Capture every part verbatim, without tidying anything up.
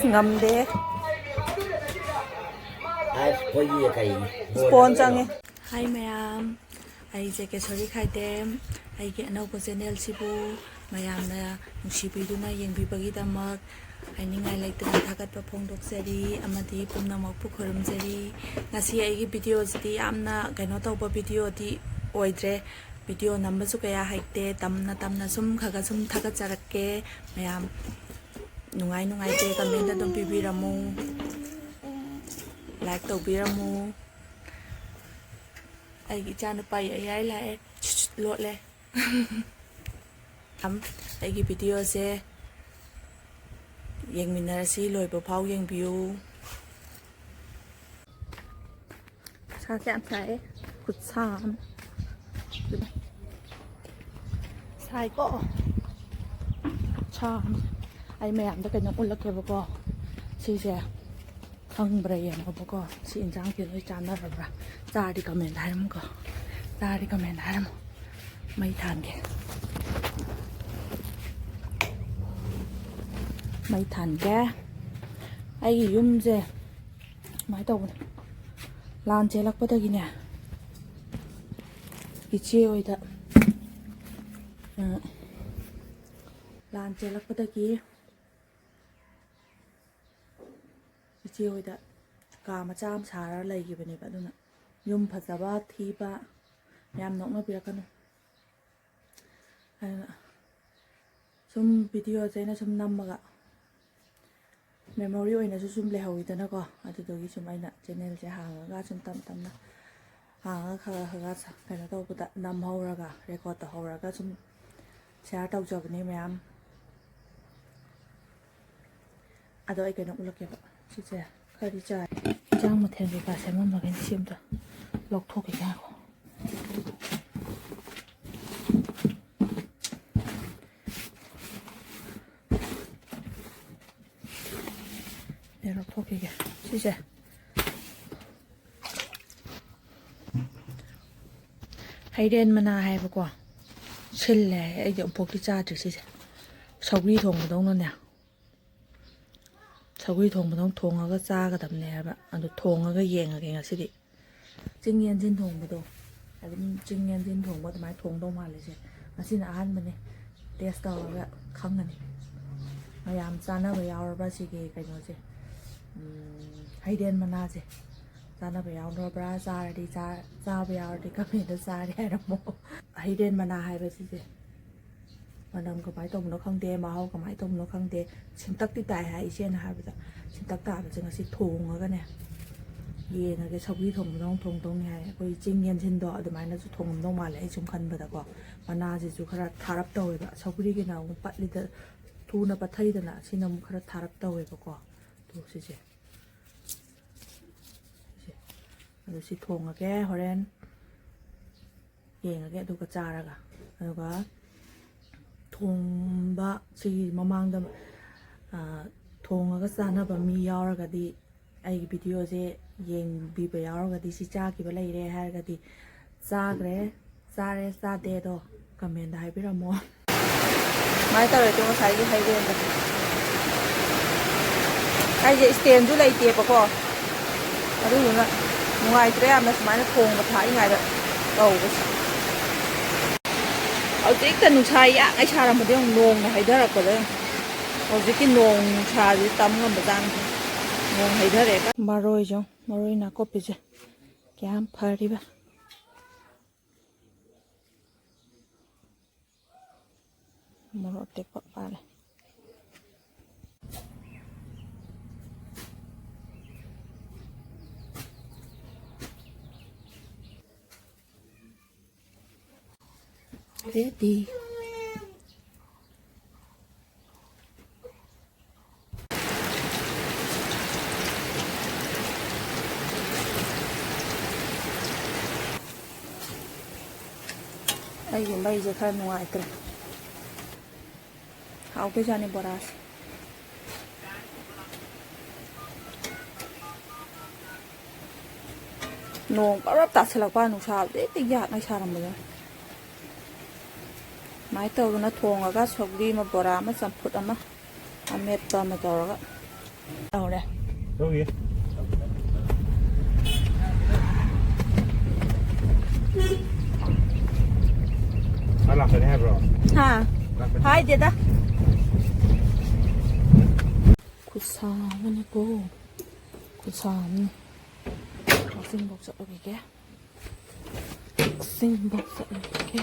ꯉꯝꯗꯦ꯫ ꯑꯁ, ꯑꯩꯈꯣꯏꯒꯤ ꯀꯩ ꯏꯁꯄꯣꯟ ꯆꯪꯉꯦ꯫ ꯍꯥꯏ ꯃꯌꯥꯝ, ꯑꯩꯁꯦ ꯀꯦꯁꯣꯔꯤ ꯈꯥꯏꯗꯦꯝ꯫ ꯑꯩꯒꯤ ꯑꯅꯧꯕ ꯆꯦꯅꯦꯜꯁꯤꯕꯨ ꯃꯌꯥꯝꯅ ꯅꯨꯡꯁꯤꯕꯤꯗꯨꯅ ꯌꯦꯡꯕꯤꯕꯒꯤꯗꯃꯛ ꯍꯥꯏꯅꯤꯡꯉꯥꯏ ꯂꯩꯇꯅ ꯊꯥꯒꯠꯄ ꯐꯣꯡꯗꯣꯛꯆꯔꯤ ꯑꯃꯗꯤ ꯄꯨꯝꯅꯃꯛꯄꯨ ꯈꯨꯔꯨꯝꯖꯔꯤ꯫ ꯉꯁꯤ ꯑꯩꯒꯤ ꯚꯤꯗꯤꯑꯣꯁꯤꯗꯤ ꯌꯥꯝꯅ ꯀꯩꯅꯣ ꯇꯧꯕ ꯚꯤꯗꯤꯑꯣꯗꯤ ꯑꯣꯏꯗ꯭ꯔꯦ꯫ ꯚꯤꯗꯤꯑꯣ ꯅꯝꯕꯁꯨ ꯀꯌꯥ ꯍꯩꯇꯦ꯫ ꯇꯝꯅ ꯇꯝꯅ ꯁꯨꯝ ꯈꯔ ꯈꯔ ꯁꯨꯝ ꯊꯥꯒꯠꯆꯔꯛꯀꯦ꯫ ꯃꯌꯥꯝ ꯅꯨꯡꯉꯥꯏ ꯅꯨꯡꯉꯥꯏꯇꯦ ꯀꯃꯦꯟ ꯑꯗꯨꯝ ꯄꯤꯕꯤꯔꯝꯃꯨ꯫ ꯂꯥꯏꯛ ꯇꯧꯕꯤꯔꯝꯃꯨ꯫ ꯑꯩꯒꯤ ꯏꯆꯥꯅꯨꯄꯥ ꯌꯥꯏ ꯂꯥꯛꯑꯦ꯫ ꯂꯣꯠꯂꯦ꯫ ꯑꯩꯒꯤ ꯚꯤꯗꯤꯑꯣꯁꯦ ꯌꯦꯡꯃꯤꯟꯅꯔꯁꯤ, ꯂꯣꯏꯕ ꯐꯥꯎ ꯌꯦꯡꯕꯤꯌꯨ꯫ ꯁꯥꯁꯦ ꯌꯥꯝ ꯁꯥꯏꯌꯦ꯫ ꯈꯨꯠꯁꯥ ꯑꯃ꯫ ꯁꯥꯏꯀꯣ? ꯈꯨꯠꯁꯥ ꯑꯃ꯫ ꯑꯩ ꯃꯌꯥꯝꯗ ꯀꯩꯅꯣ ꯎꯠꯂꯛꯀꯦꯕꯀꯣ꯫ ꯁꯤꯁꯦ ꯈꯪꯕ꯭ꯔꯥ ꯌꯦꯡꯉꯣꯕꯀꯣ꯫ ꯁꯤ ꯏꯟꯖꯥꯡꯁꯦ ꯂꯣꯏ ꯆꯥꯟꯅꯔꯕ꯭ꯔꯥ? ꯆꯥꯔꯗꯤ ꯀꯃꯦꯟꯗ ꯍꯥꯏꯔꯝꯃꯨꯀꯣ꯫ ꯆꯥꯔꯗꯤ ꯀꯃꯦꯟꯗ ꯍꯥꯏꯔꯝꯃꯨ꯫ ꯃꯩ ꯊꯥꯟꯒꯦ꯫ ꯃꯩ ꯊꯥꯟꯒꯦ꯫ ꯑꯩꯒꯤ ꯌꯨꯝꯁꯦ ꯁꯨꯃꯥꯏꯅ ꯇꯧꯕꯅꯦ꯫ ꯂꯥꯟ ꯆꯦꯜꯂꯛꯄꯗꯒꯤꯅꯦ, ꯏꯆꯦ ꯍꯣꯏꯗ, ꯑ, ꯂꯥꯟ ꯆꯦꯜꯂꯛꯄꯗꯒꯤ ꯏꯆꯦ ꯍꯣꯏꯗ ꯀꯥ ꯃꯆꯥ ꯑꯃ ꯁꯥꯔꯒ ꯂꯩꯈꯤꯕꯅꯦꯕ꯫ ꯑꯗꯨꯅ ꯌꯨꯝ ꯐꯖꯕ ꯊꯤꯕ ꯃꯌꯥꯝ ꯅꯣꯛꯅꯕꯤꯔꯛꯀꯅꯨ꯫ ꯑꯗꯨꯅ ꯁꯨꯝ ꯚꯤꯗꯤꯑꯣꯁꯦ ꯑꯩꯅ ꯁꯨꯝ ꯅꯝꯃꯒ memory ꯑꯣꯏꯅꯁꯨ ꯁꯨꯝ ꯂꯩꯍꯧꯋꯤꯗꯅꯀꯣ꯫ ꯑꯗꯨꯗꯨꯒꯤ ꯁꯨꯝ ꯑꯩꯅ ꯆꯦꯅꯦꯜꯁꯦ ꯍꯥꯡꯉꯒ ꯁꯨꯝ ꯇꯞ ꯇꯞꯅ ꯍꯥꯡꯉꯒ ꯈꯔ ꯈꯔ ꯀꯩꯅꯣ ꯇꯧꯕꯗ ꯅꯝꯍꯧꯔꯒ record ꯇꯧꯍꯧꯔꯒ ꯁꯨꯝ share ꯇꯧꯖꯕꯅꯤ ꯃꯌꯥꯝ꯫ ꯑꯗꯣ ꯑꯩ ꯀꯩꯅꯣ ꯎꯠꯂꯛꯀꯦꯕ꯫ ꯁꯤꯁꯦ ꯈꯔꯗꯤ ꯆꯥꯏ꯫ ꯏꯟꯖꯥꯡ ꯃꯊꯦꯜ ꯀꯩꯀꯥ ꯁꯦꯝꯃꯝꯕꯒꯤꯅꯤ꯫ ꯁꯤ ꯑꯝꯇ ꯂꯧꯊꯣꯛꯈꯤꯒꯦ ꯉꯥꯏꯈꯣ꯫ ꯁꯤ ꯂꯧꯊꯣꯛꯈꯤꯒꯦ꯫ ꯁꯤꯁꯦ ꯍꯩꯔꯦꯟ ꯃꯅꯥ ꯍꯥꯏꯕꯀꯣ꯫ ꯁꯤꯜꯂꯦ ꯍꯥꯏ꯫ ꯑꯩꯗꯤ ꯑꯃꯨꯛꯐꯥꯎꯗꯤ ꯆꯥꯗ꯭ꯔꯤ ꯁꯤꯁꯦ꯫ ꯁꯧꯒ꯭ꯔꯤ ꯊꯣꯡꯕꯗꯧꯅꯅꯦ꯫ ꯁꯧꯒ꯭ꯔꯤ ꯊꯣꯡꯕꯗꯧ ꯊꯣꯡꯉꯒ ꯆꯥꯒꯗꯕꯅꯦ ꯍꯥꯏꯕ꯫ ꯑꯗꯨ ꯊꯣꯡꯉꯒ ꯌꯦꯡꯉꯒꯦ ꯉꯁꯤꯗꯤ꯫ ꯆꯤꯡ ꯌꯦꯟꯁꯤꯟ ꯊꯣꯡꯕꯗꯣ, ꯑꯗꯨꯝ ꯆꯤꯡ ꯌꯦꯟꯁꯤꯟ ꯊꯣꯡꯕ ꯑꯗꯨꯃꯥꯏꯅ ꯊꯣꯡꯗꯧ ꯃꯥꯜꯂꯦ ꯁꯦ꯫ ꯉꯁꯤꯅ ꯑꯍꯥꯟꯕꯅꯦ, ꯇꯦꯁ ꯇꯧꯔꯒ ꯈꯪꯒꯅꯤ꯫ ꯃꯌꯥꯝ ꯆꯥꯅꯕ ꯌꯥꯎꯔꯕ꯭ꯔꯥ ꯁꯤꯒꯤ ꯀꯩꯅꯣꯁꯦ, ꯎꯝ, ꯍꯩꯗꯦꯟ ꯃꯅꯥꯁꯦ꯫ ꯆꯥꯅꯕ ꯌꯥꯎꯔꯕ꯭ꯔꯥ? ꯆꯥꯔꯗꯤ ꯆꯥ-, ꯆꯥꯕ ꯌꯥꯎꯔꯗꯤ ꯀꯃꯦꯟꯗ "ꯆꯥꯔꯦ" ꯍꯥꯏꯔꯝꯃꯣ꯫ ꯍꯩꯗꯦꯟ ꯃꯅꯥ ꯍꯥꯏꯕꯁꯤꯁꯦ ꯃꯅꯝ ꯀꯃꯥꯏꯅ ꯇꯧꯕꯅꯣ ꯈꯪꯗꯦ, ꯃꯍꯥꯎ ꯀꯃꯥꯏꯅ ꯇꯧꯕꯅꯣ ꯈꯪꯗꯦ꯫ ꯁꯤꯟꯇꯛꯇꯤ ꯇꯥꯏ ꯍꯥꯏ, ꯏꯆꯦꯅ ꯍꯥꯏꯕꯗ꯫ ꯁꯤꯟꯇꯛ ꯇꯥꯕꯁꯦ ꯉꯁꯤ ꯊꯣꯡꯉꯒꯅꯦ ꯌꯦꯡꯉꯒꯦ꯫ ꯁꯧꯒ꯭ꯔꯤ ꯊꯣꯡꯕꯗꯧ ꯊꯣꯡꯗꯧꯅꯤ ꯍꯥꯏ꯫ ꯑꯩꯈꯣꯏ ꯆꯤꯡ ꯌꯦꯟꯁꯤꯟꯗꯣ ꯑꯗꯨꯃꯥꯏꯅꯁꯨ ꯊꯣꯡꯉꯝꯗꯧ ꯃꯥꯜꯂꯦ, ꯑꯩ ꯁꯨꯝ ꯈꯟꯕꯗꯀꯣ꯫ ꯃꯅꯥꯁꯤꯁꯨ ꯈꯔ ꯊꯥꯔꯞ ꯇꯧꯋꯦꯕ, ꯁꯧꯒ꯭ꯔꯤꯒꯤꯅ ꯑꯃꯨꯛ ꯄꯠꯂꯤꯗ-, ꯊꯨꯅ ꯄꯠꯊꯩꯗꯅ, ꯁꯤꯅ ꯑꯃꯨꯛ ꯈꯔ ꯊꯥꯔꯞ ꯇꯧꯋꯦꯕꯀꯣ꯫ ꯑꯗꯨ ꯁꯤꯁꯦ, ꯁꯤꯁꯦ꯫ ꯑꯗꯨ ꯁꯤ ꯊꯣꯡꯉꯒꯦ ꯍꯣꯔꯦꯟ꯫ ꯌꯦꯡꯉꯒꯦ ꯑꯗꯨꯒ ꯆꯥꯔꯒ꯫ ꯑꯗꯨꯒ ꯊꯣꯡꯕ ꯁꯤꯒꯤ ꯃꯃꯥꯡꯗ, ꯑ, ꯊꯣꯡꯉꯒ ꯆꯥꯅꯕ ꯃꯤ ꯌꯥꯎꯔꯒꯗꯤ, ꯑꯩꯒꯤ ꯚꯤꯗꯤꯑꯣꯁꯦ ꯌꯦꯡꯕꯤꯕ ꯌꯥꯎꯔꯒꯗꯤ, "ꯁꯤ ꯆꯥꯈꯤꯕ ꯂꯩꯔꯦ" ꯍꯥꯏꯔꯒꯗꯤ, ꯆꯥꯈ꯭ꯔꯦ, ꯆꯥꯔꯦ, ꯆꯥꯗꯦ ꯑꯗꯣ ꯀꯃꯦꯟꯗ ꯍꯥꯏꯕꯤꯔꯝꯃꯣ꯫ ꯁꯨꯃꯥꯏꯅ ꯇꯧꯔꯦ ꯑꯗꯣ ꯉꯁꯥꯏꯒꯤ ꯍꯩꯔꯦꯟꯗꯣ꯫ ꯑꯩꯁꯦ ꯏꯁꯇꯦꯟꯁꯨ ꯂꯩꯇꯦꯕꯀꯣ, ꯑꯗꯨꯗꯨꯅ ꯅꯨꯡꯉꯥꯏꯇ꯭ꯔꯦ ꯌꯥꯝꯅ ꯁꯨꯃꯥꯏꯅ ꯊꯣꯡꯕ ꯊꯥꯛꯏꯉꯩꯗ ꯇꯧꯕꯁꯦ꯫ ꯍꯧꯖꯤꯛꯇ ꯅꯨꯡꯁꯥ ꯌꯥꯛꯉꯩ ꯁꯥꯔꯝꯕꯗ ꯌꯦꯡꯉꯨ, ꯅꯣꯡꯅ ꯍꯩꯊꯔꯛꯄꯗ ꯌꯦꯡꯉꯨ꯫ ꯍꯧꯖꯤꯛꯀꯤ ꯅꯣꯡ ꯅꯨꯡꯁꯥꯁꯤ ꯇꯝ ꯉꯝꯕꯖꯥꯠ ꯅꯠꯇꯦ꯫ ꯅꯣꯡ ꯍꯩꯊꯔꯛꯑꯦ꯫ ꯃꯔꯣꯏꯁꯨ, ꯃꯔꯣꯏ ꯅꯥꯀꯨꯞꯄꯤꯁꯦ ꯀꯌꯥꯝ ꯐꯔꯤꯕ꯫ ꯃꯣꯔꯣꯛ ꯑꯇꯦꯛꯄ ꯄꯥꯜꯂꯦ꯫ Ready. ꯑꯩꯒꯤ ꯃꯩꯁꯦ ꯈꯔ ꯅꯨꯡꯉꯥꯏꯇ꯭ꯔꯦ꯫ ꯍꯥꯎꯗꯣꯏꯖꯥꯠꯅꯤ ꯕꯣꯔꯥꯁꯦ꯫ ꯅꯣꯡ ꯄꯔꯞ ꯇꯥꯁꯜꯂꯛꯄ, ꯅꯨꯡꯁꯥ ꯍꯧꯖꯤꯛꯇꯤ ꯌꯥꯛꯉꯩ ꯁꯥꯔꯝꯕꯗꯣ꯫ ꯑꯗꯨꯃꯥꯏꯅ ꯇꯧꯗꯅ ꯊꯣꯡꯉꯒ ꯁꯧꯒ꯭ꯔꯤ ꯑꯃ, ꯕꯣꯔꯥ ꯑꯃ, ꯆꯝꯐꯨꯠ ꯑꯃ, ꯑꯃꯦꯠꯄ ꯑꯃ ꯇꯧꯔꯒ ꯇꯧꯔꯦ꯫ ꯂꯧꯏ꯫ ꯃꯥ ꯂꯥꯛꯀꯅꯤ ꯍꯥꯏꯕ꯭ꯔꯣ? ꯍꯥ? ꯂꯥꯛꯀꯅꯤ꯫ ꯍꯥꯏꯗꯦꯗ꯫ ꯈꯨꯠꯁꯥ ꯑꯃꯅꯤꯀꯣ꯫ ꯈꯨꯠꯁꯥ ꯑꯃꯅꯤ꯫ ꯀꯛꯆꯤꯡꯐꯥꯎ ꯆꯠꯂꯨꯈꯤꯒꯦ꯫ ꯀꯛꯆꯤꯡꯐꯥꯎ ꯆꯠꯂꯨꯈꯤꯒꯦ꯫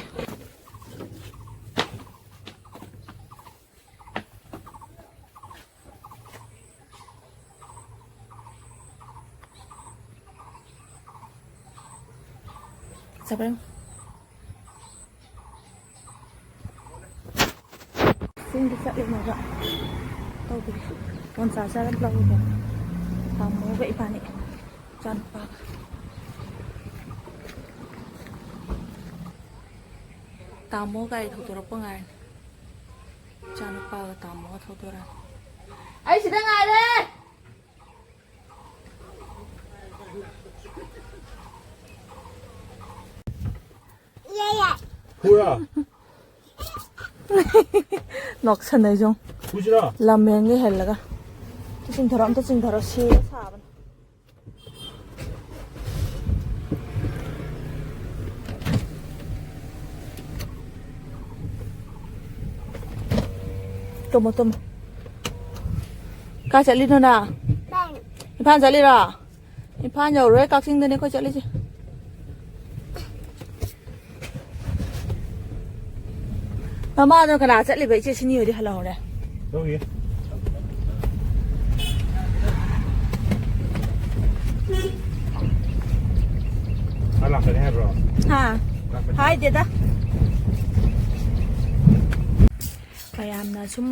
ꯆꯠꯄ꯭ꯔꯥ? ꯆꯤꯡꯗ ꯆꯠꯂꯨꯅꯕ ꯇꯧꯕꯤꯔꯤ꯫ ꯃꯣꯟꯆꯥ ꯆꯥꯔꯝ ꯂꯧꯔꯨꯕ꯫ ꯇꯥꯃꯣꯒ ꯏꯕꯥꯅꯤ꯫ ꯏꯆꯥꯅꯨꯄꯥꯒ꯫ ꯇꯥꯃꯣ ꯒꯥꯔꯤ ꯊꯧꯗꯣꯔꯛꯄ ꯉꯥꯏꯔꯅꯤ꯫ ꯏꯆꯥꯅꯨꯄꯥꯒ ꯇꯥꯃꯣꯒ ꯊꯧꯗꯣꯔꯛꯑꯅꯤ꯫ ꯑꯩ ꯁꯤꯗ ꯉꯥꯏꯔꯦ꯫ ꯐꯨꯔꯥ? ꯅꯣꯛꯁꯟꯅꯩꯁꯦ ꯌꯦꯡꯉꯨ꯫ ꯐꯨꯁꯤꯔꯣ? ꯂꯝ ꯍꯦꯟꯒꯩ ꯍꯦꯜꯂꯒ꯫ ꯑꯝꯇ ꯆꯤꯡꯊꯔꯣ, ꯑꯝꯇ ꯆꯤꯡꯊꯔꯣ꯫ ꯁꯤꯔ ꯁꯥꯕꯅꯤ꯫ ꯇꯨꯝꯃꯣ, ꯇꯨꯝꯃꯣ꯫ ꯀꯥꯏ ꯆꯠꯂꯤꯅꯣ ꯅꯪ? ꯏꯝꯐꯥꯜ ꯆꯠꯂꯤꯔꯣ? ꯏꯝꯐꯥꯜ ꯌꯧꯔꯣꯏ, ꯀꯛꯆꯤꯡꯗꯅꯦ ꯑꯩꯈꯣꯏ ꯆꯠꯂꯤꯁꯦ꯫ ꯃꯃꯥꯗꯣ ꯀꯅꯥ ꯆꯠꯂꯤꯕ? ꯏꯆꯦ ꯁꯤꯅꯤ ꯍꯣꯏꯗꯤ ꯍꯜꯂꯛꯍꯧꯔꯦ꯫ ꯂꯧꯏ꯫ ꯃꯥ ꯂꯥꯛꯀꯅꯤ ꯍꯥꯏꯕ꯭ꯔꯣ? ꯍꯥ? ꯂꯥꯛꯀꯅꯤ꯫ ꯍꯥꯏꯗꯦꯗ꯫ ꯃꯌꯥꯝꯅ ꯁꯨꯝ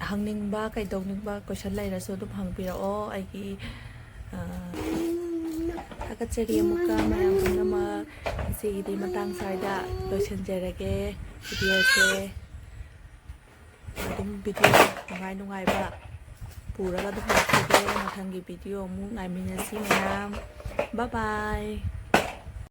ꯍꯪꯅꯤꯡꯕ, ꯀꯩꯗꯧꯅꯤꯡꯕ question ꯂꯩꯔꯁꯨ ꯑꯗꯨꯝ ꯍꯪꯕꯤꯔꯛꯑꯣ꯫ ꯑꯩꯒꯤ, ꯑ, ꯊꯥꯒꯠꯆꯔꯤ ꯑꯃꯨꯛꯀ ꯃꯌꯥꯝ ꯄꯨꯝꯅꯃꯛ꯫ ꯉꯁꯤꯒꯤꯗꯤ ꯃꯇꯥꯡ ꯁ꯭ꯋꯥꯏꯗ ꯂꯣꯏꯁꯤꯟꯖꯔꯒꯦ videoꯁꯦ꯫ ꯑꯗꯨꯝ video ꯅꯨꯡꯉꯥꯏ ꯅꯨꯡꯉꯥꯏꯕ ꯄꯨꯔꯒ ꯑꯗꯨꯝ ꯂꯥꯛꯆꯒꯦ꯫ ꯃꯊꯪꯒꯤ video ꯑꯃꯨꯛ ꯉꯥꯏꯃꯤꯟꯅꯁꯤ ꯃꯌꯥꯝ꯫ Bye bye꯫